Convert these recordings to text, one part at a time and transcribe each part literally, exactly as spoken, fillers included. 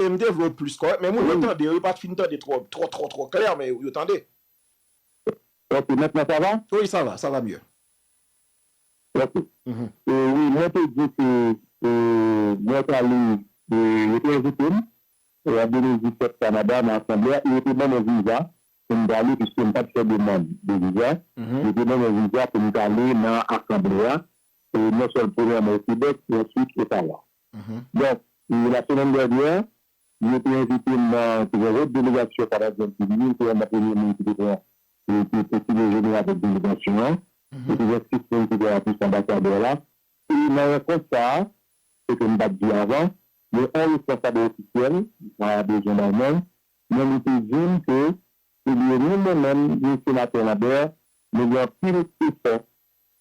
E m te vle w plis kòrèk, men moun yo tande, yo pa t fin tande twò, twò, twò, twò klè, men yo tande. Ok, maintenant ça va? Oui, ça va, ça va mieux. Ok. E wi, mwen te di ke e, mwen t ale, e, yo te envite m e, an de mil disèt Kanada nan asanble a, e yo te ban mwen viza pou m t ale, piske m pa t fè demann de viza. Yo te ban mwen viza pou m t ale nan asanble a, e non sèl premyèman o Kebèk, e answit Otawa. Donk, e, lasemèn dènyè, yo te envite m nan, te gen lòt delegasyon kanadyèn ki vini, m te yon nan premye moun ki te pran, e, ki te ti dejene avèk delegasyon an. E te gen sis moun ki te la plis anbasadè la. E nan rankont sa a, se ke m pa t di avan, men yon responsab ofisyèl, m pa bezwen bay non l, men li te di m ke, ebyen, ni mwen menm, ni senatè Lambert, nou gen anpil efò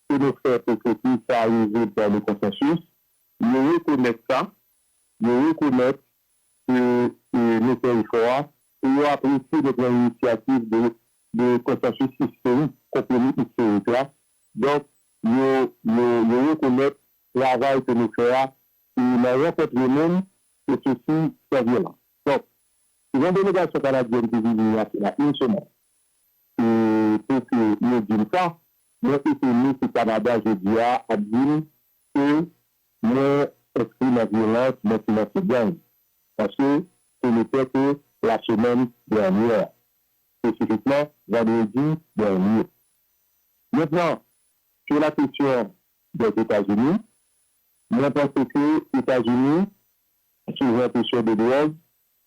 ke nou fè pou ke peyi sa a rive dans le consensus. Yo rekonèt sa, yo rekonèt ke e, nou fè efò a, e yo apresye nou pran inisyativ de, de konsansis istorik, konpwomi istorik la. Donk, yo, yo, yo rekonèt travay ke nou fè a, e nan rankontre moun, e sesi san vyolans. Donk, se yon delegasyon kanadyèn ki vini a se la une semaine. E pou ke yo di m sa, mwen etone ke Kanada jodi a ap di m ke mwen enskri nan vyolans, mwen finanse gang. Paske se le fè ke lasemèn dènyè, espesifikman vandredi dènyè. Mentnan, sur la question des États-Unis, mwen panse ke Etazini soulve yon kesyon de dwòg,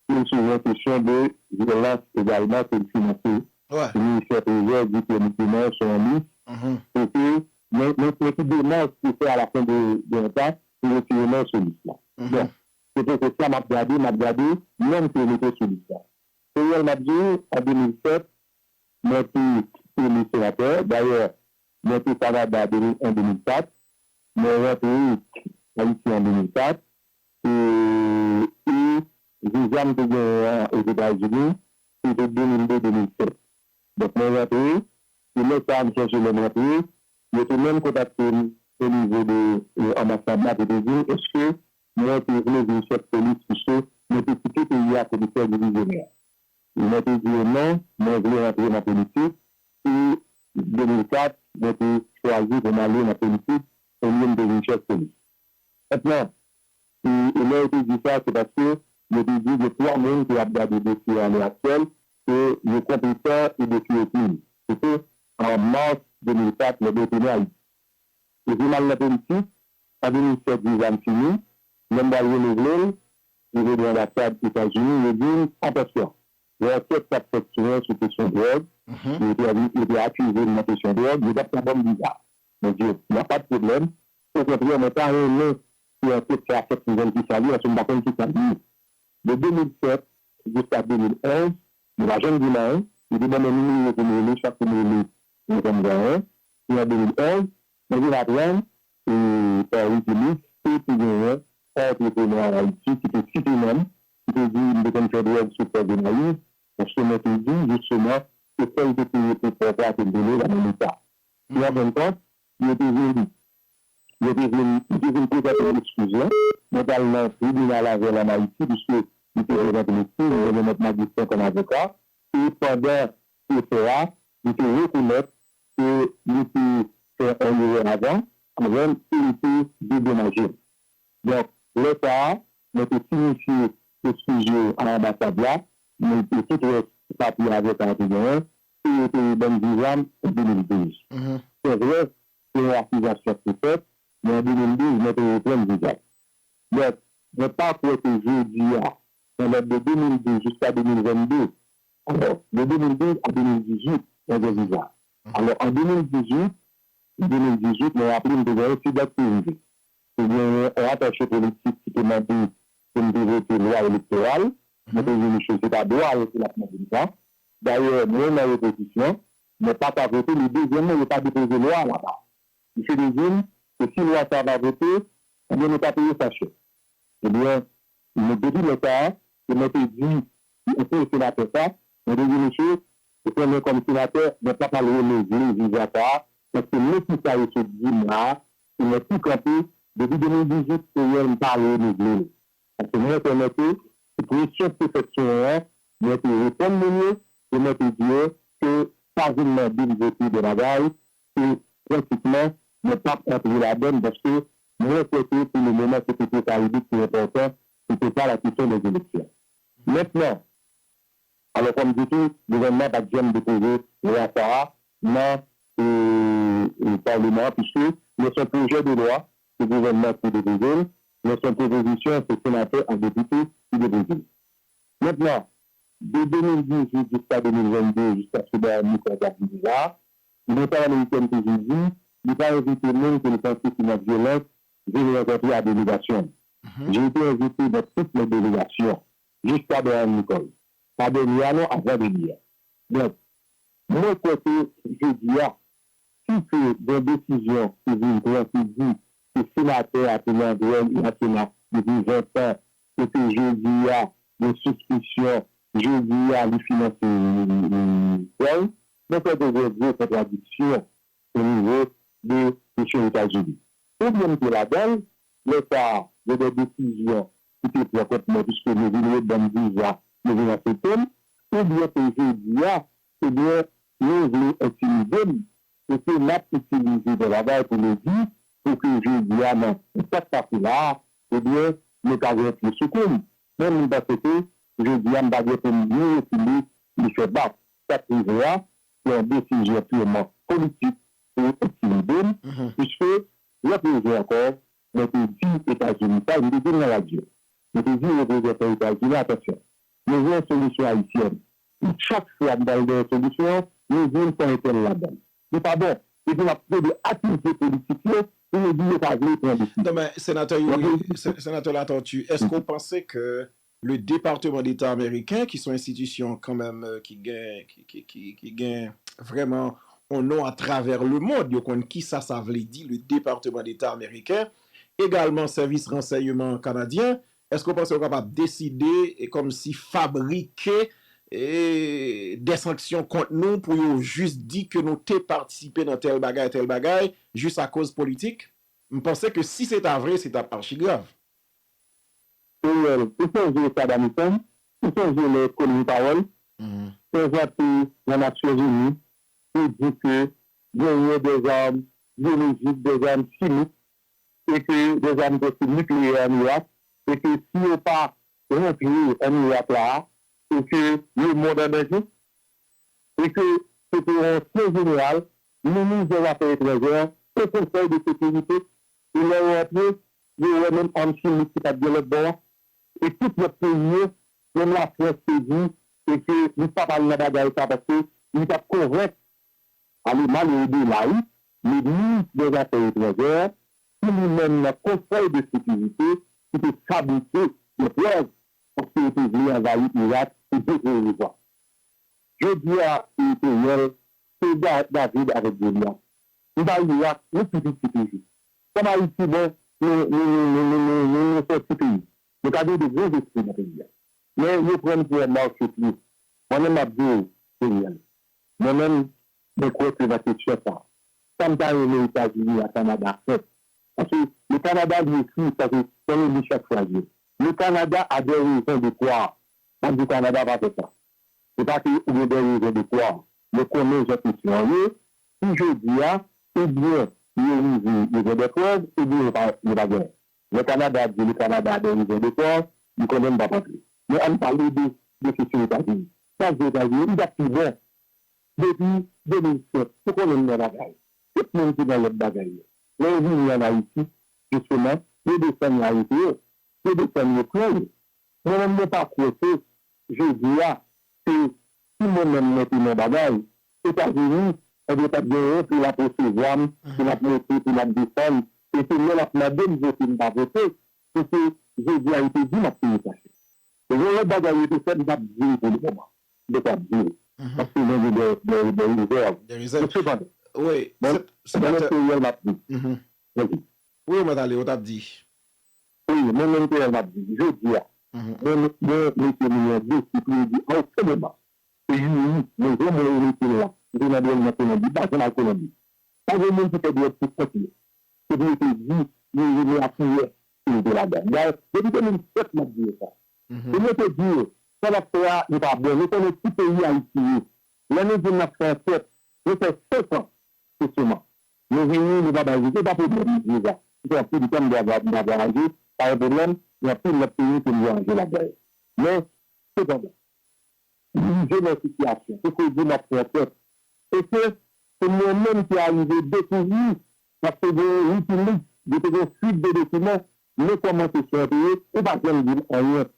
e l soulve yon kesyon de vyolans egalman ke l finanse. Ministè Trezò di ke li te nan se yon lis, e ke men, men, men ki demach pou fè alafen de, de yon ta pou retire mwen sou lis la. Bon, se pou se sa m ap gade, m ap gade nonm ke yo mete sou lis la. Se reyèl m ap di w, an de mil sèt, mwen te eli senatè. Dayè, mwen te Kanada de mil en de mil kat, mwen rantre Ayiti an de mil kat, e, e viza m te genyen an Ozetazini, se te de mil de de mil sèt. Donk, mwen rantre, e lè sa a, m sonje lè m rantre, yo te menm kontakte m o nivo de e, anbasad la pou te di m èske mwen te vle vin chèf polis, piske mwen te kite peyi a komisè divizyonè. E mwen te di yo non, mwen vle rantre nan politik. E de mil kat, mwen te chwazi pou m ale nan politik olye m te vin chèf polis. Mentnan, e, e lè yo te di sa, se paske yo te di gen twa moun ki ap gade dosye a lè aktyèl, ke yo konpetan e dosye yo klin. Se te an mas de mil kat, lè yo te nan Ayiti. Epi m al nan politik, an de mil sèt, viza m fini, lè m pral renouvle l, rive nan anbasad Etazini, yo di m, atansyon, gen ankèt k ap fèt sou mwen sou kesyon dwòg, yo te, yo te akize m nan kesyon dwòg, yo p ap ka ban m viza. Mwen di yo, y a pas de problème, okontrè, mwen ta renmen ke ankèt sa a fèt pou jwenn kisa l ye, paske m pa konn kisa l ye. De de mil sèt jiska de mil onz, yo pa janm di m anyen. Yo te ban mwen nimewo pou m rele, chak kou m rele, yo ban m anyen. E an de mil onz, mwen vin aprann, e, pa Wikileaks, ke te genyen yon antreprenè an Ayiti ki te site non m, ki te di m te konn fè dwòg sou Pò Gonayiv, paske mwen te di, jisteman, se fè l te peye pou pòt la ke m te lwe la nan Leta. E an fen de kont, yo te vin Yo te vin, li te vin prezante l eskiz lan. Mwen t al nan tribinal avè l ann Ayiti, piske li te prezante l eskiz, li te remèt majistra kòm avoka. E pandan pwosè a, li te rekonèt ke li te fè yon erè avan, anvan l, e li te dedomaje m. Donk, lè sa a, mwen te sinifye eskiz yo a anbasad la, mwen te tout rès papye avoka a te genyen, e yo te ban m viza m an de mil douz. Se vre, se yon akizasyon ki fèt, men an de mil douz, mwen te reprann viza m. Donk, mwen pa kwè ke jodi a, pandan de de mil douz jiska de mil vennde, alò, de de mil douz a de mil dizuit, mwen gen viza. Alò, an de mil dizuit, de mil dizuit, mwen raple m te gen yon ensidan ki rive. Te gen yon atache politik ki te mande pou m te vote lwa elektoral. Mwen te di misye se pa dwa l ke l ap mande m sa. Dayè, mwen nan opozisyon, mwen pa ka vote, men dezyèmman, yo pa depoze lwa a laba. Misye te di m ke si lwa sa a pa vote, ebyen nou ka peye sa chè. Ebyen, men depi lè sa a, e mwen te di anpil senatè sa, mwen te di misye, ou konnen kòm senatè, mwen p ap al renouvle viza sa a, paske men kisa yo sot di m la a, e mwen tou kanpe, depi de mil dizuit, e mwen m pa renouvle l. Paske mwen konnen ke Presyon ki te fèt sou mwen an, mwen te reponn moun yo, e mwen te di yo ke pa vin mande m vote de bagay ke pratikman mwen p ap antre ladan l, paske mwen kwè ke pou le moman se pou Petro Caribe ki enpòtan, se te pa la kesyon de eleksyon. Mentnan, alò kòm di tou, gouvènman pa t janm depoze lwa sa a nan e, e, Paleman an, piske men se yon pwojè de lwa ke gouvènman ki depoze l, men se yon pwopozisyon se senatè ak depite ki depoze l. Mentnan, de de mil dizuit jiska de mil vennde, jiskaske Brian Nicole ap vini la, Liberté Americaine toujou di li pa envite moun ke l panse ki nan vyolans vin rankontre a delegasyon l. J'ai été invité dans toutes les délégations, jiska Brian Nicole. Pa dènye a non, avan dènye a. Donk, mwen kwè ke jodi a, si ke gen desizyon ki vin pran ki di ke senatè a te nan grèv nasyonal depi ven tan, e ke jodi a gen sispisyon, jodi a li finanse gang, mwen kwè gen gwo kontradiksyon o nivo de kesyon Etazini. Oubyen m te ladan l, lè sa a, gen de desizyon ki te pran kont mwen, piske yo vin rebann viza, yo vin aksepte m, oubyen ke jodi a, ebyen, yo vle entimide m, e ke n ap itilize de bagay pou nou di, pou ke jodi a, nan sa k pase la a, ebyen, nou ka gen pye sou kou m. Men m panse ke jodi a, m pa gen pou m byen rekile, li fè bak. Sa k rive a, se yon desizyon pirman politik pou entimide m, piske lòt jou ankò, mwen te di Etazini sa, m te di l nan radyo. Mwen te di reprezantan Etazini, atansyon, nou vle yon solisyon ayisyèn. E chak fwa m pral gen yon solisyon, nou di m fò entèl ladan l. Li pa bon. Epi n ap plede akize politisyen pou yo di yo pa vle pran desizyon. Non, men, Senatè Youri, Senatè Latortue, èske w panse ke le Departement d'État américain, ki se yon enstitisyon kanmenm ki gen, ki, ki, ki, ki gen vrèman yon non atravè lemonn, yo konn kisa sa vle di, le Departement d'État américain, egalman sèvis ransèyman kanadyen, èske w panse yo kapab deside e kòmsi fabrike e, de sanksyon kont nou pou yo jis di ke nou te patisipe nan tèl bagay, tèl bagay, jis akoz politik? M panse ke si se ta vre, se t ap achigrav. Ariel, ou sonje Saddam Hussein? Ou sonje lè Colin Powell prezante nan Nasyonzini pou di ke genyen dèzam byolojik, dèzam chimik, e ke dèzam tèt nikleyè ann Irak, e ke si yo pa rantre ann Irak la a, e ke lemonn an danje, e ke se te yon ansyen jeneral, minis dè zafè etranjè, o Konsèy de Sekirite, e lè yo antre, yo wè menm am chimik ki t ap gen lòt bò a, e tout lòt peyi yo, menm Lafrans te di, e ke li p ap al nan bagay sa, paske li t ap konvenk Alemann e de la wi, le minis dè zafè etranjè, ki li menm nan Konsèy de Sekirite, ki te fabrike yon prèv, paske yo te vle anvayi Irak pou detwouye pouvwa. Jodi a, Ariel, se Da- David avèk Golyat. M ba Irak, nou pi piti toujou. Kòm Ayiti, bon, nou, nou, nou se yon ti peyi. Nou ka gen de gwo zespri nan peyi a. Men yo pran n pou yon marchepiye. Mwen menm m ap di w, Ariel, mwen menm, mwen kwè ke nan kesyon sa a, sa m ta renmen Etazini ak Kanada fè, paske le Kanada li ekri, sa se, sa nou li chak fwa yo. Le Kanada a des raisons de croire. M ap di Kanada pa fè sa. Se pa ke ou gen de rezon de kwa, men konnen jan kesyon an ye, si jodi a, oubyen yo rive yo gen de prèv, oubyen yo pa, yo pa genyen. Lè Kanada ap di le Kanada a des raisons de croire, li konnen m p ap antre. Men ann pale de, de kesyon Etazini. Sa k di Etazini, li t ap pi bon. Depi de mil sèt, ou konnen m nan bagay. Tout moun ki nan lòt bagay yo. Lè yo vini ann Ayiti, jisteman, yo desann yo arete yo. Yo desann yo pran yo. Mwen menm mwen pa kwè ke jodi a, ke si mwen menm mwen te nan bagay, Etazini, enben t ap gen yon pou l ap resevwa m, pou l ap monte, pou l ap desann, e ke lè l ap mande m vote m pa vote, se ke jodi a yo te di m ap peye sa chè. E gen lòt bagay yo te fè m p ap di l pou le moman. M te ka di l. Paske mwen gen de, de, de rezèv. Men sepandan, wi, mwen, se, se mwen menm Ariel m ap di. Wi, mwen t ale, ou t ap di. Wi, mwen menm Ariel m ap di. Jodi a, mwen, mwen mete nou an defi pou yo di a okenn moman. Se Youri, men jan mwen yo mete l la, m te nan dwòl nan Kolonbi, m pa janm al Kolonbi. Pa gen moun ki fè dwòl pou kont yo. Epi yo te di, yo rele a kiyès ke yo te ladan. Dayè, depi de mil sèt m ap di yo sa. E mwen te di yo, sa n ap fè a, li pa bon. Nou konnen ki peyi Ayiti ye. Lè nou di n ap fè ankèt, nou fè senk an, se sèlman. Nou vini, nou pa bay rezon, pa pwoblèm, nou di sa. Se anpil tan m dwe ap vwayaje, pa gen pwoblèm, gen anpil lòt peyi ke m vwayaje ladan yo. Men, sepandan, nou rive nan sitiyasyon, pou ke w di m ap fè ankèt, e ke se mwen menm ki arive dekouvri, paske gen yon Wikileaks, gen te gen yon fuit de dokiman, men kòman kesyon an te ye, ou pa janm di m anyen.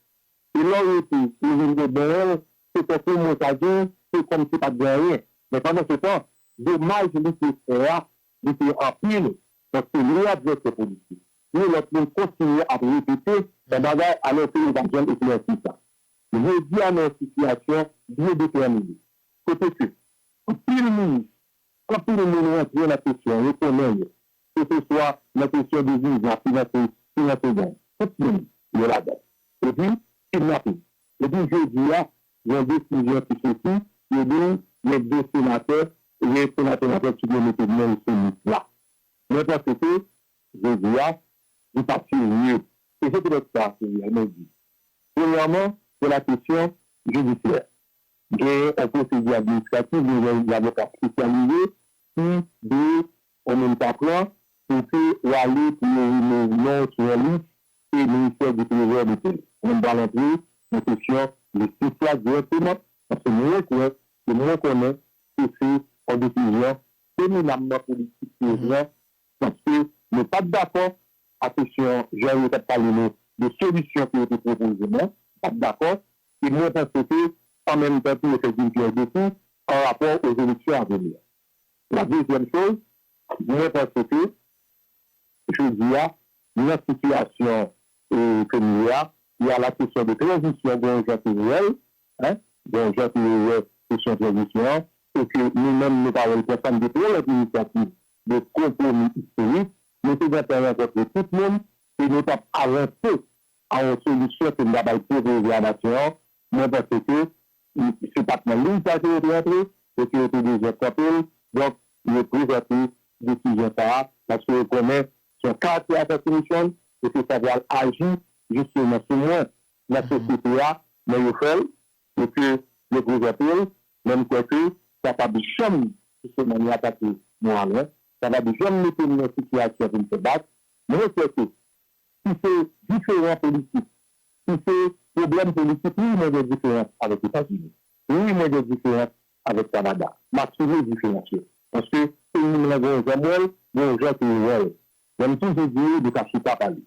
E lè w rete, ou vin gen bèl, se tankou mwen ka di w, se kòmsi pa t gen anyen. Men pandan se tan, domaj li te fè a, li te anpil, paske li advèsè politik, ni lòt moun kontinye ap repete yon bagay, alòske yo pa janm eklèsi sa. Jodi a, nan yon sitiyasyon byen detèmine, kote ke anpil minis, anpil moun rantre nan kesyon, yo konnen yo, keseswa nan kesyon de viza, finanse, finanse gang, tout moun yo ladan. Epi, kidnapin. Epi, jodi a, gen yon desizyon ki soti, yo di, gen de senatè, gen senatè nan tèt ki mete men l sou lis la. Mwen panse ke, jodi a, li pa serye. E se poutèt sa, serye, mwen di. Premyèman, se la kesyon jidisyè. Gen yon pwosedi administratif, gen yon avoka espesyalize ki dwe yon moun ka pran pou ke w ale pou yo remove non w sou yon lis ke Ministè di Trezò mete l. Mwen pa antre nan kesyon jistis la dirèkteman, paske mwen kwè, e mwen konnen ke se yon desizyon eminamman politik ke yo pran, paske nou pa t dakò a kesyon jan yo t ap pale nou de solisyon ke yo te pwopoze nou, pa t dakò, e mwen panse ke an menm tan tou yo fè di m pyès de kou an rapò o eleksyon a vini. La dezyèm choz, mwen panse ke jodi a, nan sitiyasyon e, ke nou ye a, y a la kesyon de tranzisyon, gen yon jan ke yo wè l, en, gen yon jan ke yo wè kesyon tranzisyon an, e ke nou menm nou pa wè l konsa, nou te pran lòt inisyativ de konpwomi istorik, nou te gentan rankontre tout moun, e nou t ap avanse a yon solisyon ke n ta pral pwopoze a nasyon an, mwen panse ke se pa t nan liy sa ke yo te antre, e ke yo te bezwen kanpe l. Donk, yo prezante desizyon sa a, paske yo konnen se yon character assassination, e ke sa pral aji jisteman sou mwen nan sosyete a, men yo fè l, e ke yo prezante l, men m kwè ke sa p ap janm, jisteman, li atake mwen, sa p ap janm mete m nan sitiyasyon pou m fè bak. Mwen kwè ke si se diferan politik, si se pwoblèm politik, wi, mwen gen diferans avèk Etazini. Wi, mwen gen diferans avèk Kanada. M asime diferans yo. Paske peyi m lan gen yon jan m wè l, gen yon jan ke yo wè l. Lè m toujou di yo, nou ka chita pale.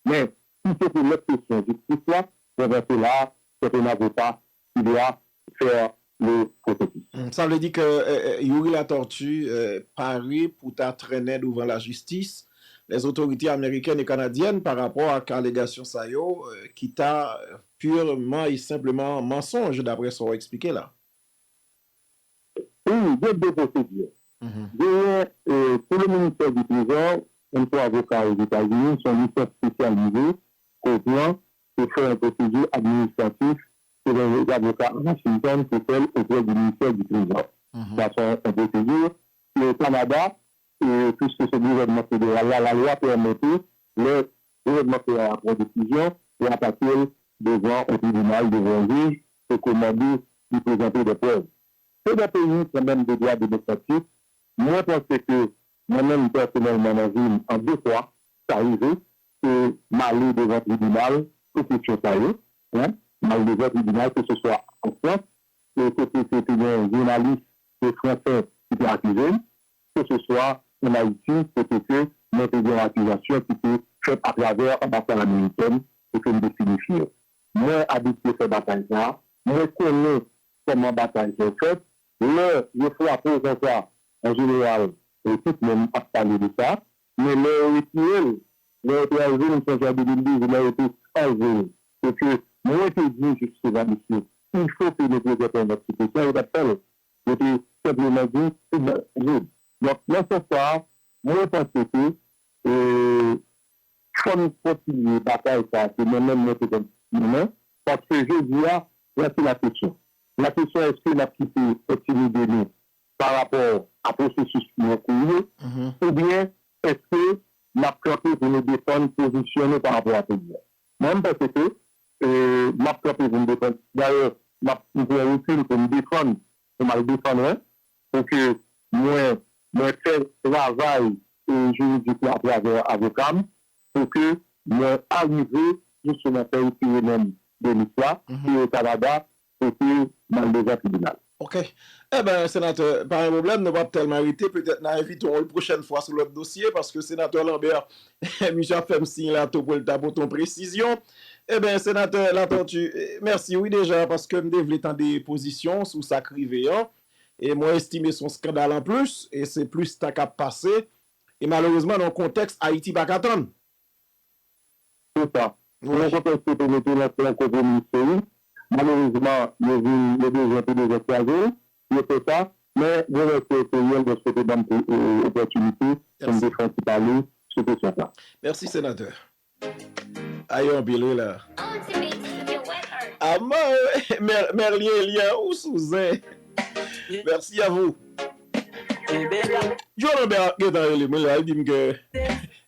Men, si se pou lòt kesyon jistis la, mwen panse la a, c'est un avocat qui doit faire le processus. Sa vle di ke euh, euh, Youri Latortue euh, pare pou ta trennen douvan lajistis les autorités américaines et canadiennes pa rapò ak alegasyon sa yo euh, ki ta euh, purman e senpleman mansonj, daprè sa w eksplike la. Wi, gen de pwosedi. Genyen euh, pou le ministè di trezò, yon fwa avoka Ozetazini, se yon lisans espesyalize ke w pran pou fè yon pwosedi administratif ke les avocats à Washington pou fè l auprès du ministère du Trésor. Sa se yon pwosedi. E o Kanada, e piske se gouvènman federal la, lalwa pèmete lè gouvènman federal la pran desizyon, pou atake l devan yon tribinal, devan yon jij, e ke mande li prezante de prèv. Se de peyi kanmenm de dwa demokratik. Mwen panse ke mwen menm pèsonèlman nan vi m an de fwa, sa rive ke m ale devan tribinal pou kesyon sa yo. M al devan tribinal, keseswa an Frans, e kote ke te gen jounalis franse ki te akize m, keseswa an Ayiti, kote ke mwen te gen akizasyon ki te fèt atravè anbasad amerikèn e ke m te silifye. Mwen abitye fè batay sa a, mwen konnen kòman batay sa yo fèt. Lè yo frape w konsa, an jeneral, tout moun ap pale de sa, men lè yo retire l, lè yo te anlve l, m sonje an de mil douz, lè yo te anlve l, e ke mwen te di jisteman, mesye, il faut que nous présentons notre petite, sa yo t ap fè l. Yo te senpleman di, se bon, vre. Donk, nan sans sa a, mwen panse ke e, fò n kontinye batay sa a ke mwen menm mwen te konn mennen, paske jodi a, la se la kesyon. La kesyon, èske n ap kite entimide nou pa rapò a pwosesis ki an kou yo, oubyen èske n ap kanpe pou nou defann pozisyon nou pa rapò a peyi a? Mwen, m panse ke e, m ap kanpe pou m defann. Dayè, m ap, m pran rekil pou m defann, pou m al defann mwen, pou ke mwen, mwen fè travay, e, jiridik la atravè avoka m, pou ke mwen arive jisteman fè retire non m de lis la, pou Kanada, pou ke m al devan tribinal. Ok. Eben, senatè, pa gen pwoblèm, nou p ap tèlman rete. Petèt n a envite w yon pwochèn fwa sou lòt dosye, paske senatè Lambert, misye ap fè m siy la tou pou l ta pote yon presizyon. Eben, senatè Latortue, mèsi wi deja, paske m te vle tande pozisyon w sou sa k rive an. E mwen estime se yon skandal anplis, e se plis tan k ap pase. E malerezman, nan yon kontèks Ayiti pa ka tann. Se sa. Se yon kontèks ki te mete nan yon konpwomi istorik. Malerezman, yo vin, yo bezwen tou bezwen kraze l. Yo fè sa. Men, gwo mèsi Etheriel dèske te ban m opòtinite pou m te fè yon ti pale sou kesyon sa. Mèsi, senatè. Ayo anpil, wi, la. Aman, Merlien Elian, ou sou zen. Merci à vous. Joe Lambert gentan rele m la, li di m ke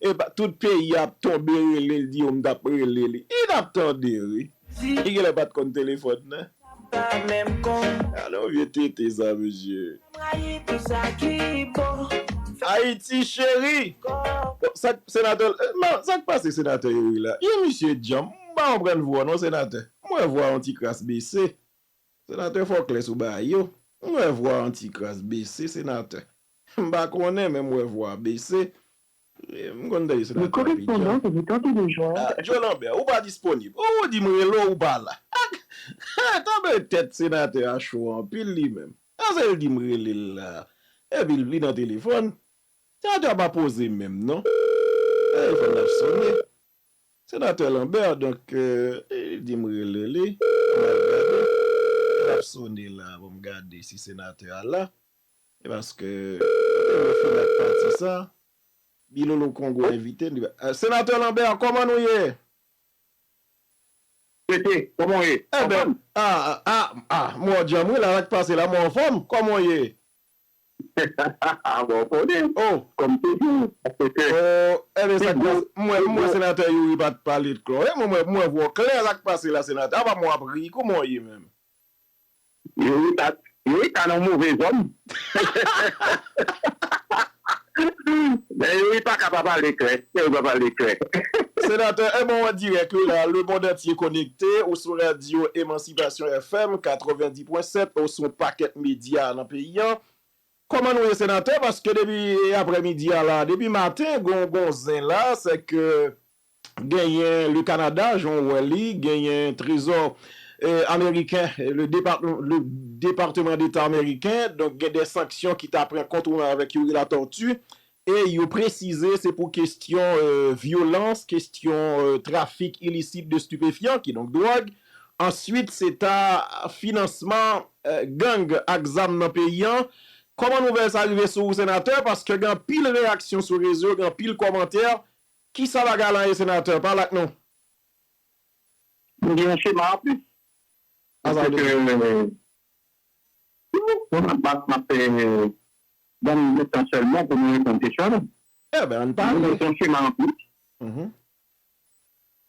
epa tout peyi ap tonbe rele l, di yo m t ap rele li. Li t ap tande wi. Li genlè pa t konn telefòn nan. Alon vye tete sa mesye. Ayiti cheri. Bon, sa k senatè, sa k pase senatè Youri la? Ye misye djanm, m pa konprann vwa w non senatè. M wè vwa yon ti kras bese. Senatè fò w klè sou bagay yo. M wè vwa w yon ti kras bese senatè. M pa konnen men m wè vwa a bese. M konn tande senatè ap ap di. Ah, Joe Lambert, ou pa disponib. Ou di m rele w, ou pa la. Tanbe tèt senatè a cho anpil li menm. Sa se l di m rele l la. Epi li nan telefòn. Senatè a pa poze menm non. Telefòn nan ap sone. Senatè Lambert, donk, li di m rele li, m al gade. L ap sone la pou m gade si senatè a la. E paske, kote nou fin ak pati sa, Bilolo Kongo envite n. Senatè Lambert, kòman nou ye? Tete, kòman w ye? Anfòm? Ah, ah, ah, m wè w djanm wi la, sa k pase la, mwen anfòm, kòman w ye? Bon, w konnen. Oh. Kòm toujou. Paske. Oh, enben, sa k pase? M wè, m wè senatè Youri pa t pale klò. Wi, mwen, mwen, mwen vwa w klè, sa k pase la, senatè? Apa mwen ap ri, kòman w ye menm? Youri ta, Youri ta nan move zòn. Men Youri pa ka pa pale klè. Youri pa pale klè. Senatè, enben, w an dirèk, wi, la, le monde entier connecté, ou sou radyo Emancipation F M, quatre-vingt-dix point sept, ou sou yon pakèt medya nan peyi an. Kòman nou ye senatè? Paske depi aprèmidi a la, depi maten, gon, gon zen la, se ke genyen le Canada, jan w wè li, genyen trezò, eh, ameriken, le depatman, le Departement d'État ameriken, donk gen de sanksyon ki ta pran kont ou menm avèk Youri Latortue, e yo presize se pou kesyon, eh, vyolans, kesyon, eh, trafik ilisit de stipefyan, ki donk dwòg, answit se ta finansman, eh, gang ak zam nan peyi an. Kòman nouvèl sa rive sou ou senatè? Paske gen anpil reyaksyon sou rezo, gen anpil kòmantè. Kisa bagay la ye senatè? Pale ak nou. Nou gen yon chema anplis. Paske, bon, m ap, m ap fè, ban m yon tan sèlman pou nou reponn kesyon nou. Enben, ann pale. Nou gen yon chema anplis.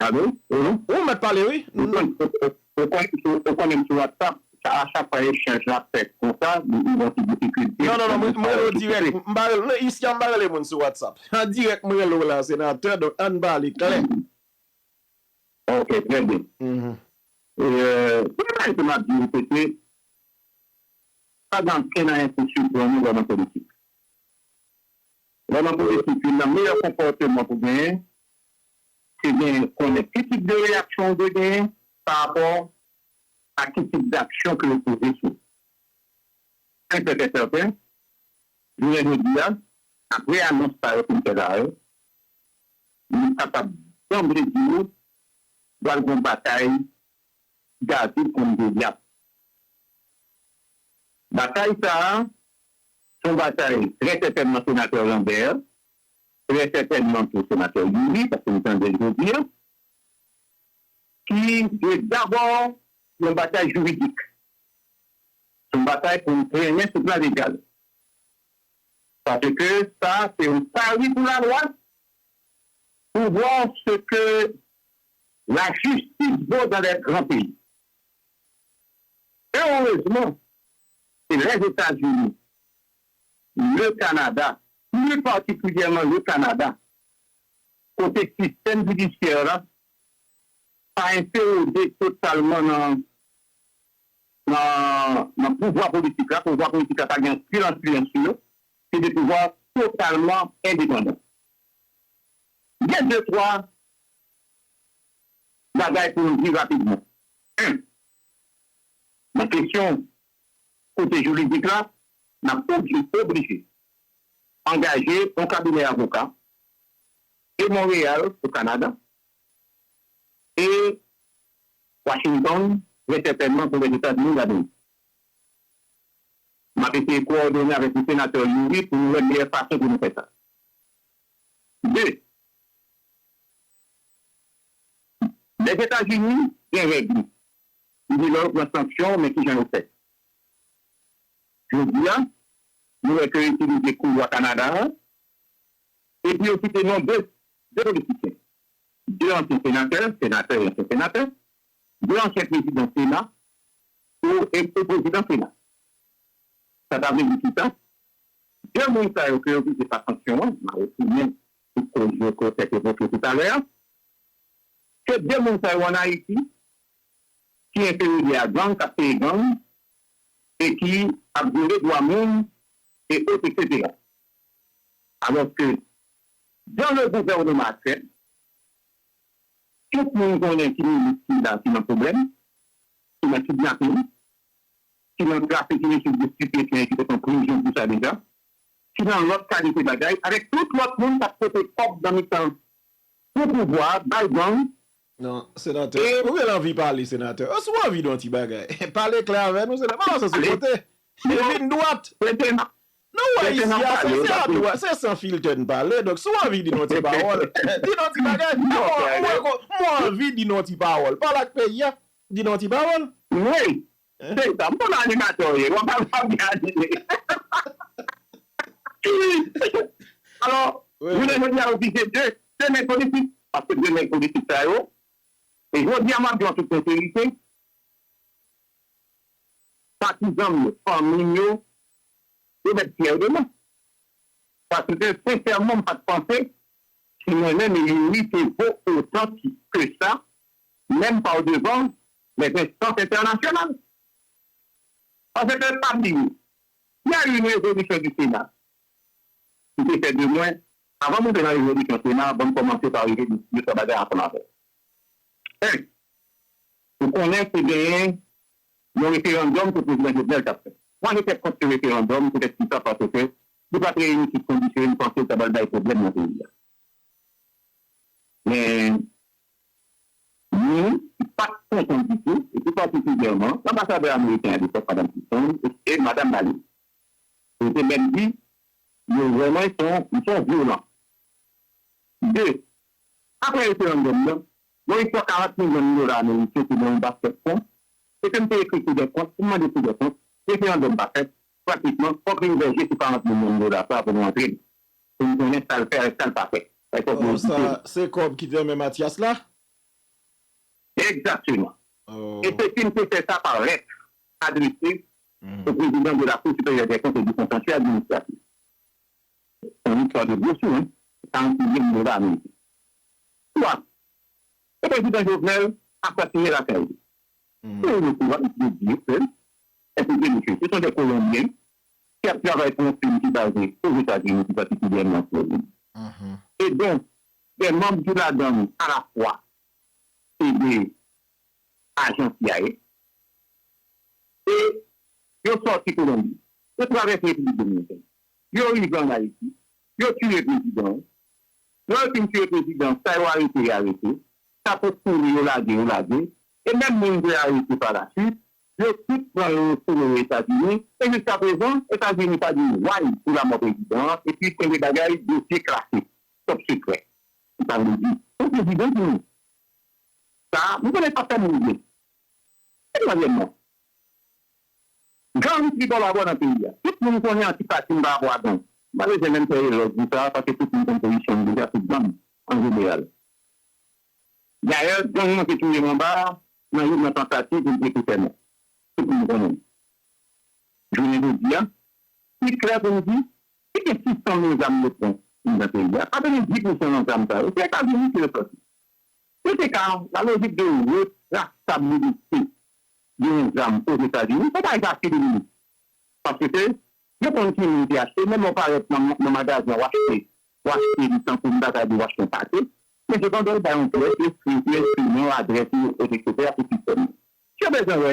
Alo? Wi, wi. Ou mèt pale, wi. Ou konnen, ou konnen m sou WhatsApp, a chak fwa echanj la fèt konsa, li gen ti difikilte. Non, non, non, mwen rele w dirèk. M pa rele, non, isi a m pa rele moun sou WhatsApp. An dirèk m rele w la, senatè, donk ann pale klè. Ok, trè byen. Premye bagay ke m ap di w, se ke pa gen ankenn anyen pou siprann ou lè w nan politik. Lè w nan politik, youn nan meyè konpòteman pou genyen, se genyen konnen ki tip de reyaksyon ou dwe genyen pa rapò a ki tip daksyon ke yo poze sou ou. Senk sèten sèten, jounen jodi a, apre anons sa yo fin fè la yo, nou kapab danble di w, pral gen yon batay David kont Golyat. Batay sa a, se yon batay trè sètènman senatè Lambert, trè sètènman tou senatè Youri, paske m tande l jodi a, ki dwe dabò yon batay jiridik. Se yon batay pou n trennen sou plan legal. Paske sa, se yon pari pou lalwa, pou vwa se ke La justice vaut dans les grands pays. Erezman, se Lèzetazini, le Kanada, pli patikilyèman le Kanada, kote sistèm jidisyè la pa enterode totalman nan, nan, nan pouvwa politik la, pouvwa politik la pa gen anpil enfliyans sou yo, se de pouvwa totalman endepandan. Gen de twa bagay pou nou di rapidman. En, nan kesyon kote jiridik la, n ap oblije, oblije angaje yon kabinè avoka e Monreyal o Kanada e Washington, trè sètènman, pou Lèzetazini Damerik. M ap eseye kowòdone avèk yon senatè Youri pou nou wè meyè fason pou nou fè sa. De, Lèzetazini gen règ li. Li di lè yo pran sanksyon, men kijan yo fè. Jodi a, nou wè ke yo itilize koulwa Kanada a, epi yo site non de, de politisyen. De ansyen senatè, senatè e ansyen senatè, de ansyen prezidan Sena, ou, e, e prezidan Sena. Sa ta vle di kisa? De moun sa yo ke yo vize pa sanksyon an, m a retounen sou koz yo ke w fèk evoke toutalè a, se de moun sa yo ann Ayiti ki enferyè a gang, k ap peye gang, e ki ap vyole dwa moun, e ot, etsetera. Alòske, dans le gouvernement actuel, tout moun konnen ki minis ki la ki nan pwoblèm, ki nan kidnapin, ki nan trafik ilisik de stipefyan e ki te pran prizon pou sa deja, ki nan lòt kalite bagay, avèk tout lòt moun k ap pote kòb nan mitan pou pouvwa, bay gang. Non, senatè, e ou gen anvi pale, senatè. Esi w anvi di yon ti bagay? Pale klè avè nou, senatè. Pa pase sou kote. Vin dwat. Nou wè isi a, se, se a dwat, se san filtè n pale. Donk, si w anvi di nou ti pawòl, di nou ti bagay. Mwen, mwen, mwen anvi di nou ti pawòl. Pale ak peyi a. Di nou ti pawòl. Wi. Se sa. M konn animatè w ye. W ap, w ap gade. Alò, jounen jodi a, yo vize de, de nèg politik. Paske de nèg politik sa yo, e jodi a, m ap di w an tout senserite, patizan m yo, fanmi m yo, yo mèt fyè de mwen. Paske, sensèman, m pa t panse si mwen menm e Youri te vo otan ki, ke sa, menm pa w devan lèzenstans entènasyonal. Paske, pa bliye, il y a eu une résolution du Sénat ki te fè de mwen, avan m antre nan rezolisyon Sena, ban m kòmanse pa rive di de twa bagay ansanm avè w. En, ou konnen te genyen yon referandòm ke prezidan Jovenel t ap fè. Mwen, je te kont se referandòm, poutèt kisa? Paske li pa t reyini tout kondisyon, m panse l ta pral bay pwoblèm nan peyi a. Men, nou, ki pa t kontan ditou, e pi patikilyèman, anbasadè ameriken an alepòk, madanm Clinton, e, e madanm Haley. Yo te mèt di, yo vrèman, ils sont, ils sont violents. De, apre referandòm nan, yon istwa karant milyon dola ameriken ki nan yon baskèt fon, e ke m te ekri Kou dè kont, pou m mande Kou dè kont, referandòm pa fèt, pratikman, fòk li ouvè je sou karant milyon dola sa pou nou antre l. Pou n konnen sa l fè avèk sa l pa fè. Sa fòk nou evite. Se kòb ki te nan men Mathias la? Egzakteman. E se si m te fè sa pa lèt adrese o prezidan de la Cour supérieure des comptes et du contentieux administratif. Se yon istwa de gwo sou, en. Karant milyon dola ameriken. Twa, e prezidan Jovenel asasinen lakay li. Pou yo gen kouraj de di ke, èske se misye, se sont des Colombiens ki ap travay pou yon fim ki baze Ozetazini, pi patikilyèman an Florid. E donk, des membres du ladan alafwa se de ajan C I A. E yo sòti Kolonbi. Yo travèse Repiblik Dominikèn. Yo rive ann Ayiti. Yo tiye prezidan an. Lè yo fin tiye prezidan an, sa yo arete, yo arete. Sa pot kouri, yo lage, yo lage. E menm moun yo arete pa la swit, yo tout pran yo retoune yo Etazini. E jiska prezan, Etazini pa di way pou lanmò prezidan an. Epi kenbe bagay, dosye klase, top sekrè. Sa vle di, se yon prezidan ki mouri. Sa, m konnen sa fè moun byen. E twazyèmman, gang trikolabò nan peyi a. Tout moun konnen antipati m pa rapò a gang. M pa bezwen menm fè elòj pou sa, paske tout moun konn pozisyon m deja sou gang an jeneral. Dayè, gang mwen te touye m anba a, nan youn nan tantativ pou m pete tè mwen. Tout moun konnen. Jounen jodi a, li klè pou m di, si gen sis san mil zam yo pran anndan peyi a, pa t gen dis pousan nan zam sa yo, se Etazini ki yo sòti. Yo te ka, la lojik de retrasabilite de yon zam Ozetazini, se pa egzakte de minit. Paske se, yo konn ki moun ki achte, menm lè w parèt nan, nan magazen, w achte, w achte li tankou m ta ka di w achte yon pate, men sepandan, w bay yon prèv, ekri, ekri non, adrès ou, etsetera pou sistèm nan. Si yo bezwen wè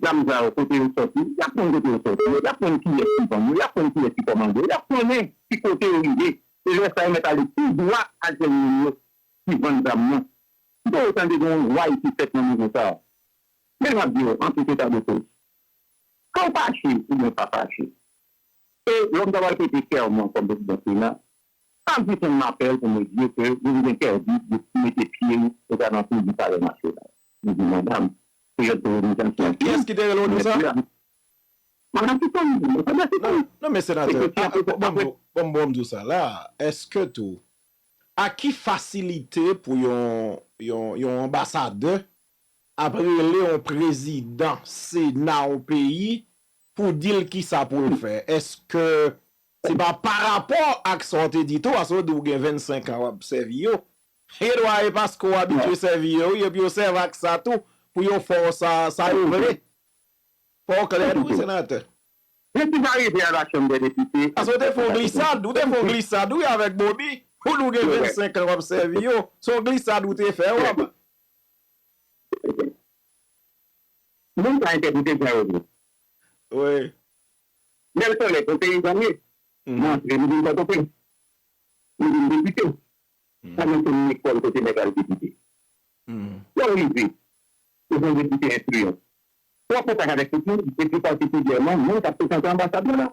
zam sa yo, kote yo sòti, y ap konn kote yo sòti, y ap konn kiyès ki vann yo, y ap konn kiyès ki kòmande yo, y ap konnen ki kote yo rive. E lè sa yo mèt ale tou dwat al jwenn moun yo ki vann zam nan. M pa tande gen yon way ki fèt nan nivo sa a. Men m ap di w, an tout eta de koz, ke w fache oubyen w pa fache, e lè m ta pral prete sèman kòm prezidan Sena, m ap jis fè yon apèl pou m di yo ke yo vin entèdi de mete pye yo ozalantou di Palè Nasyonal. M di, medam, peryòd kolonizasyon an fini. Kiyès ki te rele w di w sa? Mwen nan ti fanmi, mwen konn ti fanmi. Non, men senatè, bon, bon, bon, m di w sa la, èske tou, a ki fasilite pou yon, yon, yon anbasadè ap rele yon prezidan Sena yon peyi pou di l kisa pou l fè? Èske se pa parapò ak sa w te di tou, paske w di w gen vennsenk an w ap sèvi yo? Gen dwa e paske w abitye sèvi yo, wi, epi yo sèvi ak sa tou pou yo fè w sa, sa yo vle. Fò w klè tou, senatè. Depi m arive a la Chanm dè Depite. Paske w te fè yon glisad, ou te fè yon glisad, wi, avèk Bobby. Ou di w gen vennsenk an w ap sèvi yo. Se yon glisad ou te fè, w ap. Moun pa entèprete jan yo vle. Wi. Lè l sòlèt, yon peyizan m ye. M antre, m vin Pòtoprens. M vin depite. Sa nan se lekòl kote nèg al depite. Lè w rive, ou jwenn depite enfliyan. Ou an kontak avèk tout moun, epi patikilyèman, moun k ap frekante anbasad lan la.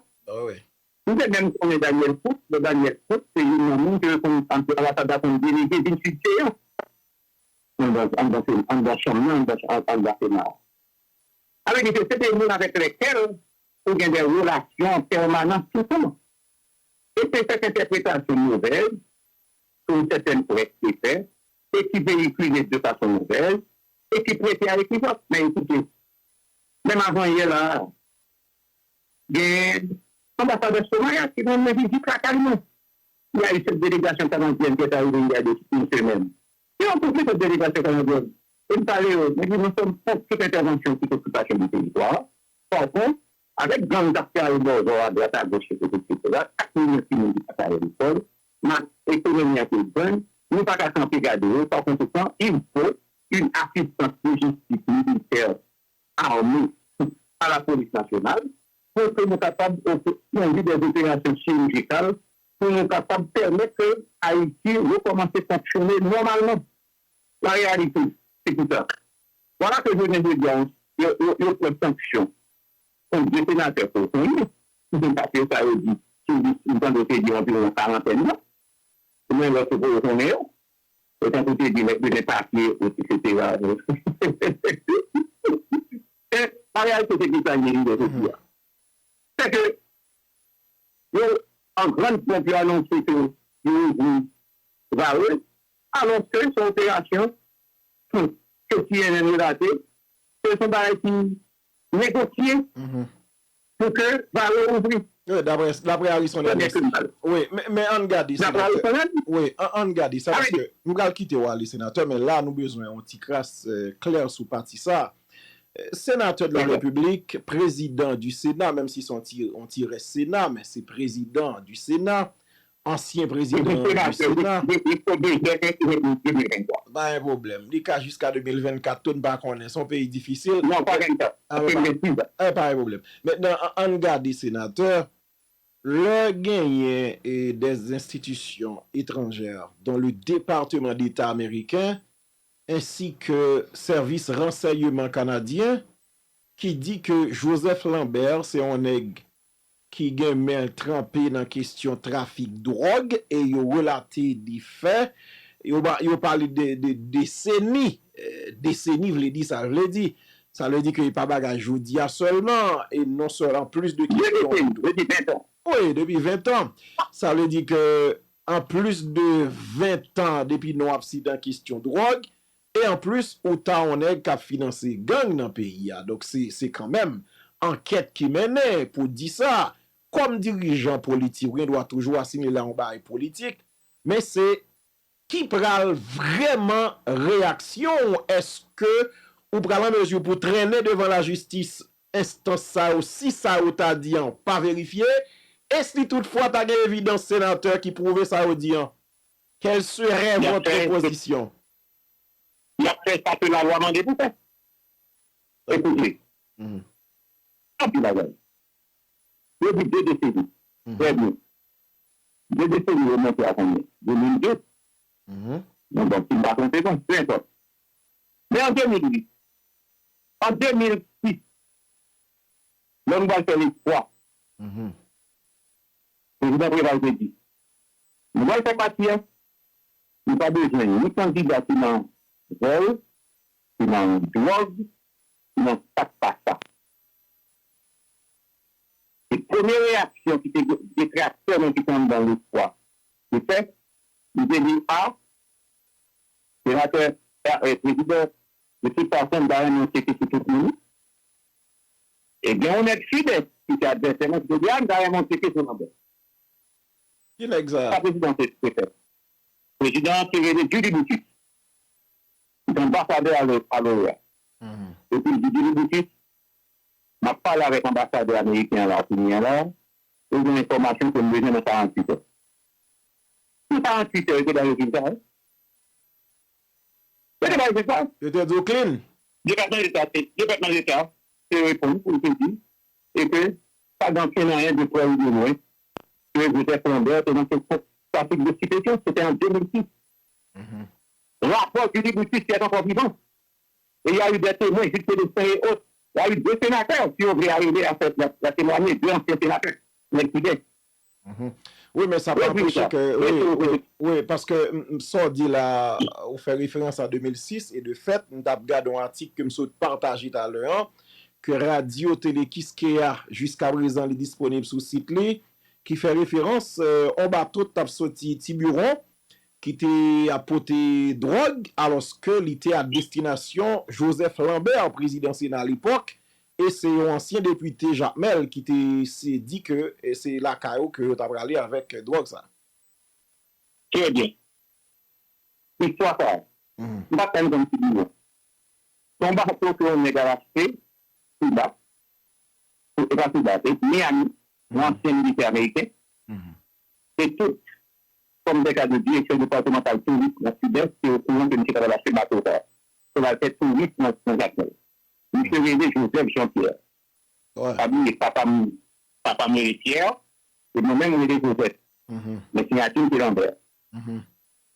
M te menm konnen Daniel Foote, lè Daniel Foote se youn nan moun ke yo konn, anbasad la konn delege vin swiv Seyon. Anndan, anndan, anndan chanm nan, anndan, anndan Sena a. Sa vle di ke se de moun avèk lèkèl ou gen de relasyon an pèmanans toutan. E se sèt entèpretasyon movèz ke yon sètèn près te fè e ki veyikile de fason movèz e ki prete a ekivòk. Men ekoute, menm avanyè la a, gen anbasadè Somaya ki rann mwen vizit lakay mwen. Li a yon sèt delegasyon kanadyèn ki ta rive yon semèn. Yo rankontre sèt delegasyon kanadyèn e m pale yo, mwen di nou sòm kont tout entèvansyon sou okipasyon de teritwa a. Pafwa, avèk gang k ap kraze bòzò a dwat agoch, etsetera, kat milyon timoun ki pa ka al lekòl, mak ekonomi an ki ap vann, nou pa ka kanpe gade yo. Pa konsekan, il faut une assistance logistique militaire armée à la police nationale pour que nou kapab ofri des opérations chirurgicales pou nou kapab pèmèt ke Ayiti rekòmanse fonksyone nòmalman. La réalité, c'est tout ça. Voilà que je viens de dire, yo, yo, yo pran sanksyon kont de senatè ke w konnen. Si se papye sa yo di, sou lis, m tande w te di anviwon karantèn nan. Ou menm lòt se pou yo konnen yo. E tankou te di nèg bezwen papye, etsetera. E la réalité, c'est tout ça, li ye jodi a. Se ke yo, an grann ponp, yo anonse ke yo ouvri Vare, alòske se yon operasyon ke C N N relate, se yon bagay ki negosye pou ke Vare ouvri. Wi, daprè, daprè Harrison Ernest. Wi, men, men ann gade, senatè. Wi, ann, ann gade sa, paske m pral kite w ale, senatè, men la, nou bezwen yon ti kras, eh, klè sou pati sa. Eh, senatè de la Repiblik, prezidan di Sena, menm si se yon ti, yon ti rès Sena, men se prezidan di Sena, ansyen prezidan di Sena. Pa gen pwoblèm. Li ka jiska de mil vennkat tou, n pa konnen. Se yon peyi difisil. Non, pa vennkat. Eh, pa gen pwoblèm. Mentnan, an, ann gade, senatè, lè genyen, eh, des institutions étrangères, dont le Département d'État américain, ainsi que service renseignement canadien, ki di ke Joseph Lambert se yon nèg ki gen men l tranpe nan kesyon trafik dwòg e yo relate de fè, yo, yo pale de, de deseni, eh, deseni vle di sa l vle di. Sa vle di ke e pa bagay jodi a sèlman, e non sèlman, an plis de kesyon. Wi, depi ven tan. Sa vle di ke an plis de ven tan depi nou ap site kesyon dwòg, E anplis, ou ta yon nèg k ap finanse gang nan peyi a. Donk, se, se kanmenm ankèt ki mennen pou di sa. Kòm dirijan politik, ou gen dwa toujou asimile a yon bagay politik, men se ki pral vrèman reyaksyon w? Èske ou pral an mezi pou trennen devan lajistis enstans sa yo si sa yo ta di an pa verifye? E si toutfwa ta gen evidans senatè ki pwouve sa yo di an? Quelle serait votre position? Y ap fè sa ke lalwa mande pou fè. Ekoute, anpil bagay. Depi de deseni, trè byen. De deseni yo monte a konbyen? De mil de. Bon, bon, si m pa twonpe, bon, peu importe. Men an de mil uit, an de mil sis, lè nou pral fè lespwa, prezidan Preval te di, nou pral fè pati a, nou pa bezwen ni kandida ki nan vòl, ki nan dwòg, ki nan sa k pa sa. Se premye reyaksyon ki te detraktè mwen ki te anndan lespwa te fè, li te di, a, senatè, e, prezidan, de tout fason, m ta renmen yon tcheke sou tout moun. E gen yon nèg Fidès ki te advèsè mwen ki te di, a, m ta renmen yon tcheke sou Lanbè. Ki nèg sa? Sa prezidan te, te fè. Prezidan an te rele Julie Boutus. Li te anbasadè a l'OEA. Epi li di Julie Boutus, m ap pale avèk anbasadè ameriken an la kounye a la, e gen enfòmasyon ke m bezwen nan karanntuit è. Nan karanntuit è, yo te bay rezilta a. Yo te bay rezilta a. Yo te di w clean. Depatman Deta te, Depatman Deta te reponn pou l te di, e ke pa gen okenn anyen de prè ou de lwen ke Joseph Lambert te nan trafik de stipesyan, se te an de mil sis. Rapò Julie Boutus ki est encore vivant. Et il y a eu des témoins, Jude Célestin et autres. Il y a eu deux sénateurs qui ont réalisé à cette, la, la témoigner, deux anciens sénateurs, nèg ki gen. Wi, men sa pa anpeche ke, wi, wi, wi, paske, m, m, sa w di la, ou fè referans a de mil sis, e de fèt, m t ap gade yon atik ke m sot pataje talè an, ke Radyo Tele Kiskeya, jiska prezan, li disponib sou sit li, ki fè referans, e, yon bato t ap soti Tibiwon, ki te ap pote dwòg, alòske li te a destinasyon Joseph Lambert, prezidan Sena alepòk, e se yon ansyen depite Jakmèl ki te se di ke, e, se lakay ou ke yo ta prale avèk dwòg sa. Trè byen. Istwa sa a, m pa t konn kòm figi yo. Se yon bato ke yon nèg al achte sou bak, sou, e pa sou bak, e Miami, yon ansyen militè ameriken. E tout, kòm de ka de direksyon depatmantal touris nan Sidès, te okouran ke misye t ap al achte bato sa a pou l al fè touris nan, nan Jakmèl. Misye rele Joseph Jean Pierre. Pa bliye, papa m, papa m rele Pierre, e mwen menm m rele Joseph. Men siyati m se Lambert.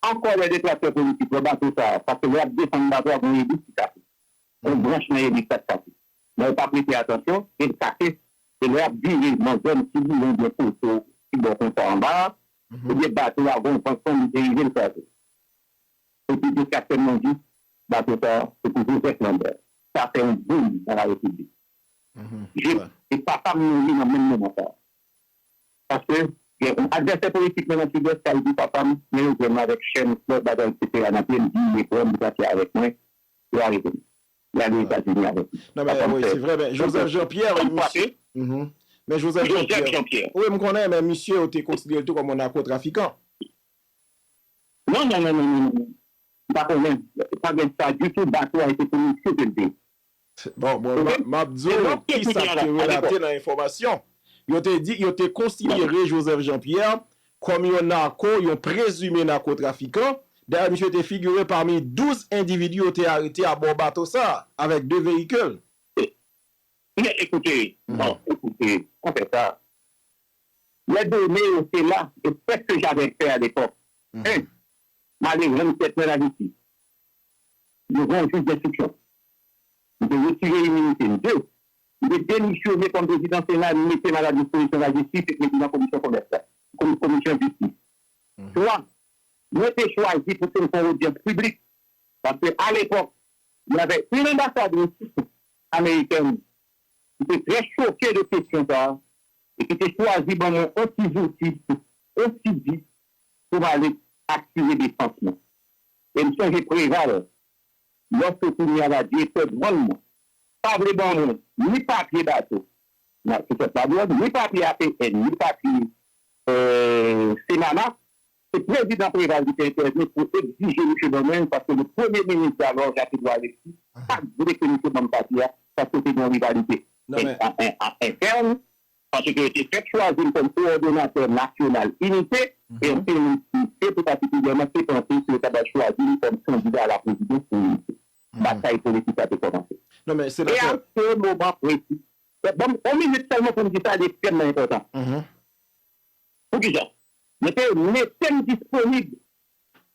Ankò lè detraktè politik wè bato sa a, paske lè y ap desann bato a, gen yon elis ki kase. Yon branch nan elis la k kase. Men yo pa prete atansyon, e l kase. E lè y ap vire nan zòn Tibiwon oubyen Poto, ti bò konsa anba a, ebyen bato a gon van konn li te rive l kraze. Epi detraktè m nan di, bato sa a, se pou Joseph Lambert. Sa fè yon boum nan la repiblik. Je, e papa m mouri nan menm moman sa a. Paske gen yon advèsè politik mwen nan Sidès k al di papa m, men yo jwenn mwen avèk chèn, flè, bagay, etsetera nan pye m, di, "Li pran m, li pati avèk mwen, yo arete m. Li ale Etazini avèk mwen." Non, men wi, se vrè, men Joseph Jean-Pierre, wi, misye. Men Joseph Jean-Pierre. Wi, m konnen, men misye, yo te konsidere l tou kòm yon nakotrafikan. Non, non, non, non, non, non. M pa konnen. Pa gen sa ditou, bato a se pou misye ke l te ye. Bon, bon, m ap di w kisa k te relate nan enfòmasyon. Yo te di, yo te konsidere Joseph Jean-Pierre kòm yon nako, yon prezime nakotrafikan. Dayè, misye te figire pami douz endividi yo te arete abò bato sa a, avèk de veyikil. Men ekoute, bon, ekoute, an fè sa. Lè done yo se la, e prèske jaden fè alepòk. En, m ale rann tèt mwen lajistis. Devan yon jij denstriksyon. M te retire iminite m. De, m te demisyone kòm prezidan Sena, m mete m a la dispozisyon lajistis e prezidan komisyon komès la, komi-, komisyon jistis. Twa, mwen te chwazi pou ke m fè yon odyans piblik, paske alepòk, y avè yon anbasadrès amerikèn ki te trè choke de kesyon sa a, e ki te chwazi ban mwen yon ti zouti, yon ti di pou m ale asire defans mwen. E m sonje Preval, Lòske kounye a la direktè dwàn nan pa vle ban mwen ni papye bato nan Sesèl pa dwàn, ni papye A P N, ni papye Semana, se prezidan Preval ki te entèvni pou egzije misye ban mwen l, paske le premye minis dalò, Jacques Edouard Alexis, pa t vle ke misye ban m papye a, paske te gen yon rivalite entèn, paske yo te fèk chwazi m kòm kowòdonatè nasyonal Inite, e se misye tou patikilyèman te panse ke yo ta pral chwazi m kòm kandida a la prezidans pou Inite. Batay politik la te kòmanse. E a se moman presi, ban m yon minit sèlman pou m di sa, li ekstrèmman enpòtan. Poukisa? Mwen te mete m disponib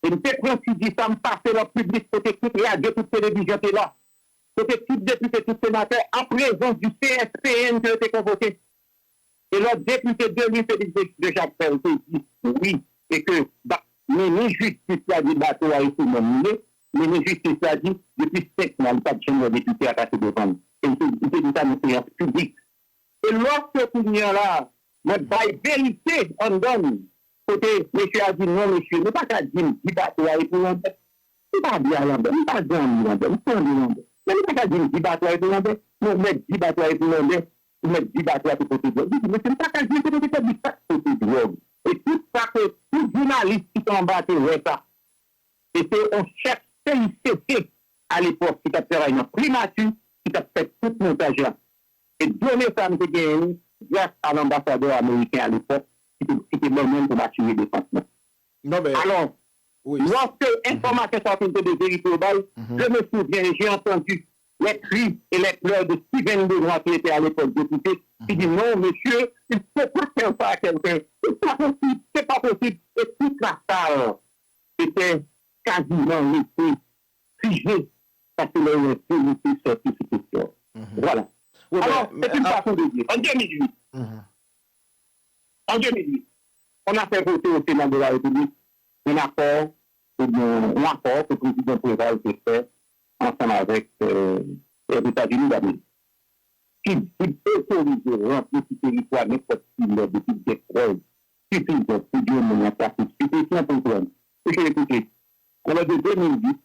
e m te pran figi sa, m pase l an piblik kote tout radyo, tout televizyon te la, kote tout depite, tout senatè, an prezans di C S P N ke yo te konvoke. E lòt depite Denis Félix Deschapelles te di wi, e ke minis jistis la di bato a e se mwen m li ye, minis jistis la di depi senk mwa li pa t janm wè depite a pase devan l. E li te di sa nan seyans piblik. E lòske kounye a la, mwen bay verite anndan m, kote mesye a di non mesye, nou pa ka di m di bato a e pou Lanbè. M pa byen Lanbè, m pa zanmi Lanbè, m tande Lanbè. Men nou pa ka di m di bato a e pou Lanbè, men ou mèt di bato a e pou Lanbè, ou mèt di bato a te pote dwòg. Li di mesye, m pa ka di l te pote dwòg, li pa t pote dwòg. E tout sa ke tout jounalis ki te anba te wè sa. E se yon chèf C I C C alepòk ki t ap travay nan primati ki t ap fè tout montaj la. E done sa m te genyen li gras a lanbasadè ameriken alepòk ki te, ki te ban mwen l pou m asire defans mwen. Alò, lòske enfòmasyon sa yo fin tonbe, verite yo bay, je me souviens et j'ai entendu les cris et les pleurs de Steven Benoît, qui était à l'époque député, qui dit non, monsieur, il ne faut pas faire ça à quelqu'un. C'est pas possible, c'est pas possible. Et toute la salle était quasiment restée figée, paske lè yo wè verite sòti sou kesyon. Vwala. Alò, se te yon fason de di. An de mil uit, an de mil uit, on a fait voter au Sénat de la République un accord, oubyen yon akò ke prezidan Preval te fè ansanm avèk Lèzetazini Damerik, ki, ki otorize rantre sou teritwa nenpòt ki lè depi gen prèv sifizan pou di yon moun nan trafik stipesyan pou l pran l. Mesye, ekoute, alò de de mil uit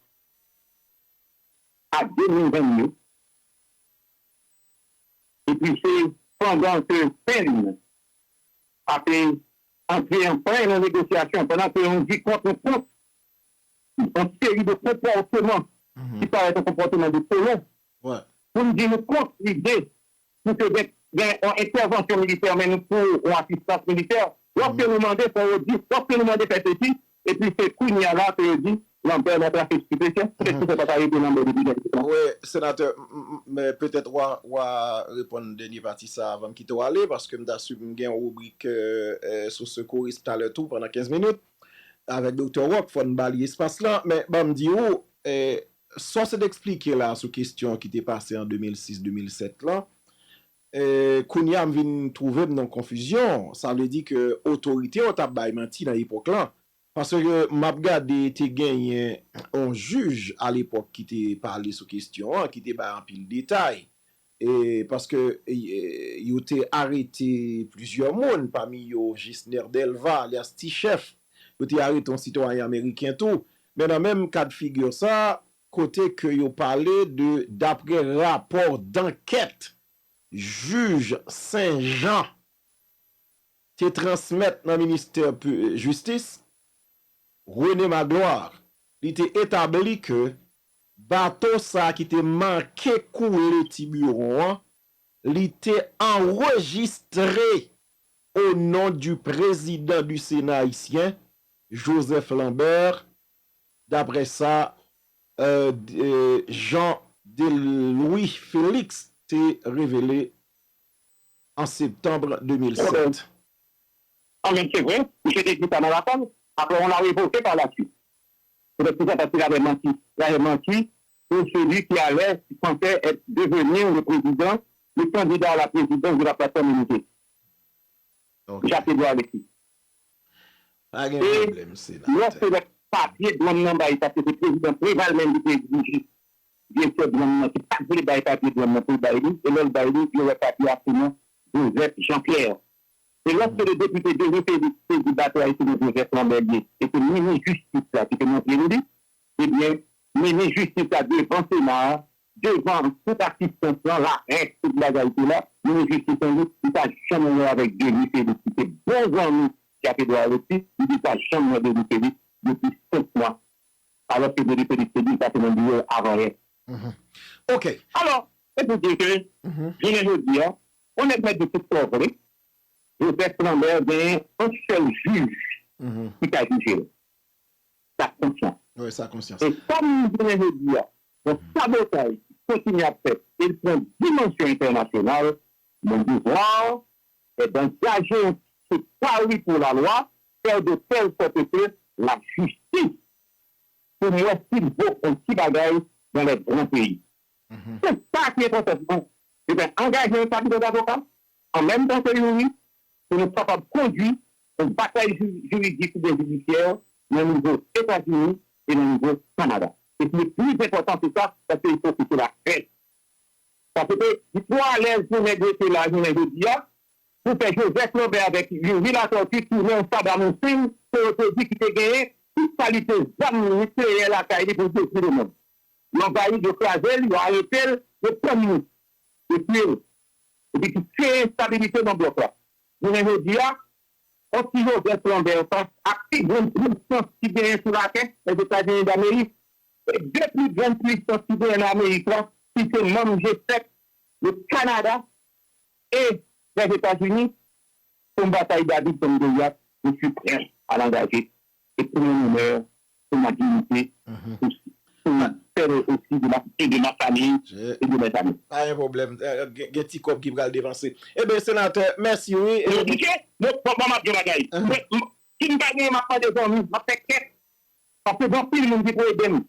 a de mil vennde, epi se pandan ke Pèn ape antre an plen nan negosyasyon, pandan ke yon di kont, yon kont, yon seri de konpòteman ki parèt yon konpòteman de kolon, pou n di nou kont lide pou ke gen, gen yon entèvansyon militè, men nou pou yon asistans militè. Lòske nou mande, fò yo di, lòske nou mande fè sesi, epi se kounye a la ke yo di, Lanbè nan trafik stipesyan, poutèt ki sa pa ta rete Lanbè depi gen lontan. Wi, senatè, m, m, men petèt w a, w a reponn dènye pati sa avan m kite w ale, paske m ta swiv, m gen yon ribrik, euh, euh, sou sekouris talè tou pandan kenz minit, avèk Doktè Rock, fò n ba li espas lan, men ban m di w, euh, sa w sot eksplike la sou kesyon ki te pase an de mil sis, de mil sèt lan, euh, kounye a m vin twouve m nan konfizyon. Sa vle di ke otorite yo t ap bay manti nan epòk lan. Paske m ap gade, te genyen yon jij alepòk ki te pale sou kesyon an, ki te bay anpil detay. E paske, e, yo te arete plizyè moun, pami yo Gisner Delva, alyas Ti Chèf. Yo te arete yon sitwayen ameriken tou. Men nan menm kad figi sa, kote ke yo pale de, daprè rapò dankèt jij Sen Jan te transmèt nan ministè pi-, jistis, René Magloire, li te etabli ke bato sa ki te manke koule Tibiwon an, li te anrejistre au nom du président du Sénat haïtien, Joseph Lambert, daprè sa, euh, d-, euh, Jean Delouis Félix te revele an septanm de mil sèt. Anben, se vre, misye te di sa nan lakòl, après on l'a révoqué par la suite. Peut-être que c'est parce qu'il avait menti. Il avait menti pour celui qui allait, qui pensait être, devenir le président, le candidat à la présidence de la plateforme Unité. Ok. Jacques Edouard Alexis. Pa gen pwoblèm, senatè. Lòske lè papye dwàn nan bay, paske se prezidan Preval menm ki te egzije direktè dwàn nan ki pa t vle bay papye dwàn nan pou l bay li, e lè l bay li, yo wè papye a sou non Joseph Jean Pierre. E lòske le depite Denis Félix te di bato a se non Joseph Lambert li ye, e se minis jistis la ki te montre nou li, ebyen, mennen jistis la devan Sena a, devan tout asistans lan, laprès, tout bagay ki la, mennen jistis lan, li pa janm wè avèk Denis Félix, ki se bon zanmi Jacques Edouard Alexis, li di pa janm wè Denis Félix depi senk mwa. Alòske Denis Félix te di l pase nan biwo l avan yè. Ok. Alò, se pou di ke, jounen jodi a, yon nèg mèt di tout sa w vle, Joseph Lambert genyen yon sèl jij ki ka jije l. Sa konsyans. Wi, sa konsyans. E kòm jounen jodi a, yon sabotaj ki kontinye ap fèt e l pran dimansyon entènasyonal, mon devoir est d'engager un secours pour la loi, faire de telle sorte que la justice pou m wè si l vo yon ti bagay dans les grands pays. Se sa ki enpòtan pou mwen. Ebyen, angaje yon kabinè davoka, an menm tan ke Youri, pou nou kapab kondui yon batay jiridik oubyen jidisyè nan nivo Etazini e nan nivo Kanada. E ki le pli enpòtan se sa, paske il faut que cela cesse. Paske li twò alèz pou nèg rete la jounen jodi a, pou fè Joseph Lambert avèk Youri Latortue tounen yon Saddam Hussein ke yo te di ki te genyen tout kalite zam nikleyè lakay li pou l detwi lemonn. Yo anvayi l, yo kraze l, yo arete l, yo pann li, yo tiye l. Epi ki kreye enstabilite nan blòk la. Jounen jodi a, yon ti Joseph Lambert fas ak pi grann pisans ki genyen sou latè, Lèzetazini Damerik, e de pli grann pisans ki genyen nan Amerik la, ki se manm G sèt, le Kanada e Lèzetazini, pou yon batay David kont Golyat, je suis prêt à l'engager. E pou yon onè, pou ma dignité, pou, pou fè osi de ma, e de ma famille, e de mes amis. Pa gen pwoblèm. Gen ti kòb ki pral depanse. Ebyen, senatè, mèsi wi. Mwen oblije, mwen, mwen, mwen ap di yon bagay. Si m pa genyen, m ap mande zanmi, m ap fè kèk. Paske gen anpil moun ki pou ede m.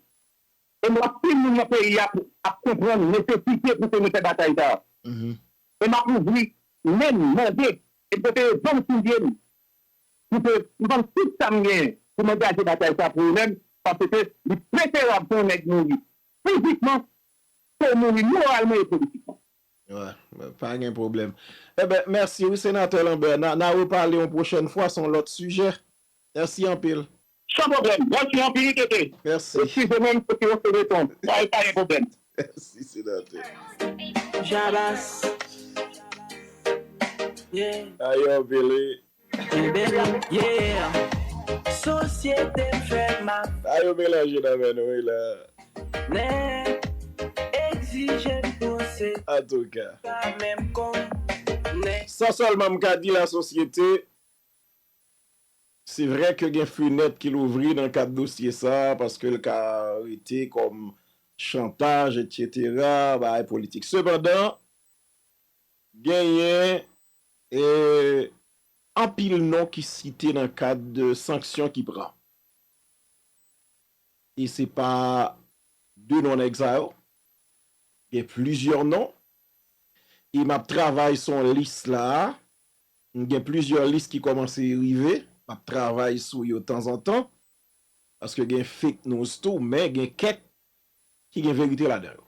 E m wè anpil moun nan peyi a ap konprann nesesite pou ke nou fè batay sa a. E m ap ouvri men m, mande, e pote yo zam sou pye m. Pou ke m vann tout sa m genyen pou m angaje batay sa a pou yo menm, paske li preferab pou yon nèg mouri fizikman ke w mouri moralman e politikman. Pa gen pwoblèm. Ebyen, mèsi wi, Senatè Lambert. N a repale yon pwochèn fwa, se yon lòt sijè. Mèsi anpil. San pwoblèm. Mèsi anpil wi, Tete. Mèsi. Eskize mwen, m soti yon seleton. Pa gen pwoblèm. Mèsi, Senatè. Jabas. Ayo, Billy. Yeah. Sosyete m fè m ap. Ayo, melanje nan men nou, wi, la. Men, egzije m panse. Antouka. Pa menm konnen. Sa sèlman m ka di lasosyete, se vre ke gen fenèt ki louvri nan kad dosye sa a, paske l ka rete kòm chantaj, etsetera, bagay politik. Sepandan, genyen anpil non ki site nan kad de sanksyon ki pran. E se pa de non nèg sa yo. Gen plizyè non. E m ap travay sou yon lis la. M gen plizyè lis ki kòmanse rive. M ap travay sou yo tanzantan. Paske gen fake news tou, men gen kèk ki gen verite ladan yo.